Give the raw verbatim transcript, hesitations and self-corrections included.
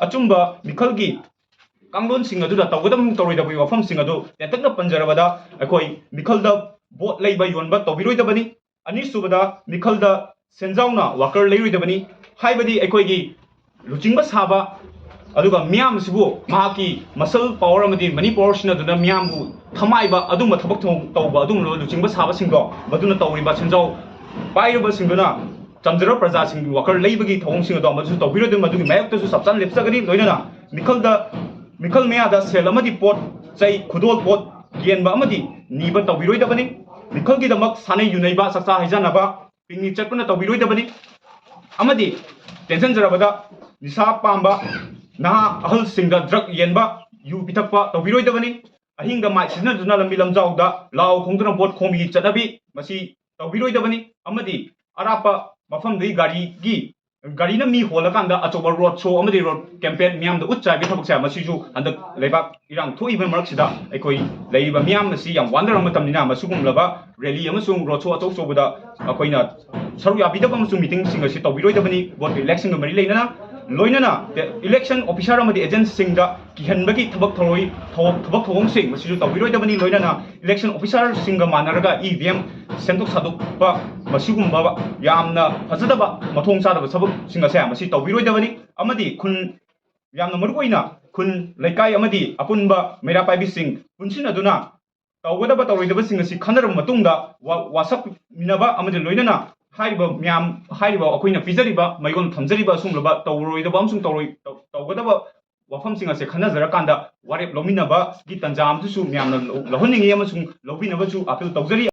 ꯑꯆꯨꯝꯕ ꯃꯤꯈꯜꯒꯤ ꯀꯥꯡꯂꯣꯟꯁꯤꯡ ꯑꯗꯨꯗ ꯇꯧꯒꯗꯕ ꯇꯧꯔꯣꯏꯗꯕꯒꯤ ꯋꯥꯐꯝꯁꯤꯡ ꯑꯗꯨ ꯇꯦꯟꯇꯛꯅ ꯄꯟꯖꯔꯕꯗ, ꯑꯩꯈꯣꯏ ꯃꯤꯈꯜꯗ ꯄꯣꯠ ꯂꯩꯕ ꯌꯣꯟꯕ ꯇꯧꯕꯤꯔꯣꯏꯗꯕꯅꯤ꯫ ꯑꯅꯤꯁꯨꯕꯗ, ꯃꯤꯈꯜꯗ ꯁꯦꯟꯖꯥꯎꯅ ꯋꯥꯀꯔ ꯂꯩꯔꯣꯏꯗꯕꯅꯤ꯫ ꯍꯥꯏꯕꯗꯤ ꯑꯩꯈꯣꯏꯒꯤ ꯂꯨꯆꯤꯡꯕ ꯁꯥꯕ ꯑꯗꯨꯒ ꯃꯤꯌꯥꯝ ꯑꯁꯤꯕꯨ ꯃꯍꯥꯛꯀꯤ ꯃꯁꯜ ꯄꯥꯋꯔ ꯑꯃꯗꯤ ꯃꯅꯤ ꯄꯥꯋꯔ ꯁꯤꯖꯤꯟꯅꯗꯨꯅ ꯃꯤꯌꯥꯝꯕꯨ ꯊꯃꯥꯏꯕ ꯑꯗꯨꯝꯕ ꯊꯕꯛ ꯊꯧ- ꯇꯧꯕ ꯑꯗꯨꯒꯨꯝꯂꯕ ꯂꯨꯆꯤꯡꯕ ꯁꯥꯕꯁꯤꯡꯗꯣ, ꯃꯗꯨꯅ ꯇꯧꯔꯤꯕ ꯁꯦꯟꯖꯥꯎ ꯄꯥꯏꯔꯤꯕꯁꯤꯡꯗꯨꯅ ꯆꯝꯖꯔꯕ ꯄ꯭ꯔꯖꯥꯁꯤꯡꯒꯤ ꯋꯥꯀꯔ ꯂꯩꯕꯒꯤ ꯊꯧꯑꯣꯡꯁꯤꯡ ꯑꯗꯣ ꯃꯗꯨꯁꯨ ꯇꯧꯕꯤꯔꯣꯏꯗꯕꯅꯤ꯫ ꯃꯗꯨꯒꯤ ꯃꯥꯌꯣꯛꯇꯁꯨ ꯆꯞ ꯆꯥꯅ ꯂꯦꯞꯆꯒꯅꯤ꯫ ꯂꯣꯏꯅꯅ ꯃꯤꯈꯜꯗ, ꯃꯤꯈꯜ ꯃꯌꯥꯗ ꯁꯦꯜ ꯑꯃꯗꯤ ꯄꯣꯠ ꯆꯩ, ꯈꯨꯗꯣꯜ ꯄꯣꯠ ꯌꯦꯟꯕ ꯑꯃꯗꯤ ꯅꯤꯕ ꯇꯧꯕꯤꯔꯣꯏꯗꯕꯅꯤ꯫ ꯃꯤꯈꯜꯒꯤꯗꯃꯛ ꯁꯥꯟꯅꯩ ꯌꯨꯅꯩꯕ, ꯆꯥꯛꯆꯥ ꯍꯩꯖꯥꯟꯅꯕ, ꯄꯤꯛꯅꯤꯛ ꯆꯠꯄꯅ ꯇꯧꯕꯤꯔꯣꯏꯗꯕꯅꯤ꯫ ꯑꯃꯗꯤ ꯇꯦꯟꯁꯤꯟꯖꯔꯕꯗ, ꯅꯤꯁꯥ ꯄꯥꯝꯕ ꯅꯍꯥ ꯑꯍꯜꯁꯤꯡꯗ ꯗ꯭ꯔꯒ ꯌꯦꯟꯕ, ꯌꯨ ꯄꯤꯊꯛꯄ ꯇꯧꯕꯤꯔꯣꯏꯗꯕꯅꯤ꯫ ꯑꯍꯤꯡꯗ ꯃꯥꯏꯛ ꯁꯤꯖꯤꯟꯅꯗꯨꯅ ꯂꯝꯕꯤ ꯂꯝꯖꯥꯎꯗ ꯂꯥꯎ ꯈꯣꯡꯗꯨꯅ ꯚꯣꯠ ꯈꯣꯝꯕꯒꯤ ꯆꯠꯅꯕꯤ, ꯃꯁꯤ ꯇꯧꯕꯤꯔꯣꯏꯗꯕꯅꯤ꯫ ꯑꯃꯗꯤ ꯑꯔꯥꯞꯄ ꯃꯐꯝꯗꯒꯤ ꯒꯥꯔꯤꯒꯤ, ꯒꯥꯔꯤꯅ ꯃꯤ ꯍꯣꯜꯂꯀꯥꯟꯗ ꯑꯆꯧꯕ ꯔꯣꯗ ꯁꯣ ꯑꯃꯗꯤ ꯔꯣꯗ ꯀꯦꯝꯄꯦꯟ ꯃꯤꯌꯥꯝꯗ ꯎꯠ ꯆꯥꯏꯕꯒꯤ ꯊꯕꯛꯁꯦ, ꯃꯁꯤꯁꯨ ꯍꯟꯗꯛ ꯂꯩꯕꯥꯛ ꯏꯔꯥꯡ ꯊꯣꯛꯏꯕ ꯃꯔꯛꯁꯤꯗ ꯑꯩꯈꯣꯏ ꯂꯩꯔꯤꯕ ꯃꯤꯌꯥꯝ ꯑꯁꯤ ꯌꯥꯝ ꯋꯥꯅꯔꯕ ꯃꯇꯝꯅꯤꯅ, ꯃꯁꯤꯒꯨꯝꯂꯕ ꯔꯦꯂꯤ ꯑꯃꯁꯨꯡ ꯔꯣꯗ ꯁꯣ ꯑꯆꯧ ꯑꯆꯧꯕꯗ ꯑꯩꯈꯣꯏꯅ ꯁꯔꯨꯛ ꯌꯥꯕꯤꯗꯕ ꯑꯃꯁꯨꯡ ꯃꯤꯇꯤꯡꯁꯤꯡ ꯑꯁꯤ ꯇꯧꯕꯤꯔꯣꯏꯗꯕꯅꯤ꯫ ꯚꯣꯠ ꯏꯂꯦꯛꯁꯟꯒ ꯃꯔꯤ ꯂꯩꯅꯅ, ꯂꯣꯏꯅꯅ ꯏꯂꯦꯛꯁꯟ ꯑꯣꯐꯤꯁꯥꯔ ꯑꯃꯗꯤ ꯑꯦꯖꯦꯟꯁꯤꯡꯗ ꯀꯤꯍꯟꯕꯒꯤ ꯊꯕꯛ ꯊꯧꯔꯣꯏ-, ꯊꯧ-, ꯊꯕꯛ ꯊꯧꯑꯣꯡꯁꯤꯡ ꯃꯁꯤꯁꯨ ꯇꯧꯕꯤꯔꯣꯏꯗꯕꯅꯤ꯫ ꯂꯣꯏꯅꯅ ꯏꯂꯦꯛꯁꯟ ꯑꯣꯐꯤꯁꯥꯔꯁꯤꯡꯒ ꯃꯥꯟꯅꯔꯒ ꯏ ꯚꯤ ꯑꯦꯝ ꯁꯦꯝꯗꯣꯛ ꯁꯥꯗꯣꯛꯄ, ꯃꯁꯤꯒꯨꯝꯕ ꯌꯥꯝꯅ ꯐꯖꯗꯕ, ꯃꯊꯣꯡ ꯆꯥꯗꯕ ꯊꯕꯛꯁꯤꯡ ꯑꯁꯦ ꯃꯁꯤ ꯇꯧꯕꯤꯔꯣꯏꯗꯕꯅꯤ꯫ ꯑꯃꯗꯤ ꯈꯨꯟ, ꯌꯥꯝꯅ ꯃꯔꯨꯑꯣꯏꯅ ꯈꯨꯟ, ꯂꯩꯀꯥꯏ ꯑꯃꯗꯤ ꯑꯄꯨꯟꯕ ꯃꯩꯔꯥ ꯄꯥꯏꯕꯤꯁꯤꯡ ꯄꯨꯟꯁꯤꯟꯅꯗꯨꯅ ꯇꯧꯒꯗꯕ ꯇꯧꯔꯣꯏꯗꯕꯁꯤꯡ ꯑꯁꯤ ꯈꯟꯅꯔꯕ ꯃꯇꯨꯡꯗ ꯋꯥ-, ꯋꯥꯁꯛꯃꯤꯟꯅꯕ ꯑꯃꯗꯤ ꯂꯣꯏꯅꯅ ꯍꯥꯏꯔꯤꯕ ꯃꯌꯥꯝ, ꯍꯥꯏꯔꯤꯕ ꯑꯩꯈꯣꯏꯅ ꯄꯤꯖꯔꯤꯕ, ꯃꯩꯒꯣꯜ ꯊꯝꯖꯔꯤꯕ ꯑꯁꯨꯝꯂꯕ ꯇꯧꯔꯣꯏꯗꯕ ꯑꯃꯁꯨꯡ ꯇꯧꯔꯣꯏ-, ꯇꯧ-, ꯇꯧꯒꯗꯕ ꯋꯥꯐꯝꯁꯤꯡ ꯑꯁꯦ ꯈꯟꯅꯖꯔꯀꯥꯟꯗ ꯋꯥꯔꯦꯞ ꯂꯧꯃꯤꯟꯅꯕꯒꯤ ꯇꯥꯟꯖꯥ ꯑꯃꯁꯨ ꯃꯌꯥꯝꯅ ꯂꯧ-, ꯂꯧꯍꯟꯅꯤꯡꯏ ꯑꯃꯁꯨꯡ ꯂꯧꯕꯤꯅꯕꯁꯨ ꯑꯥꯄꯤꯜ ꯇꯧꯖꯔꯤ꯫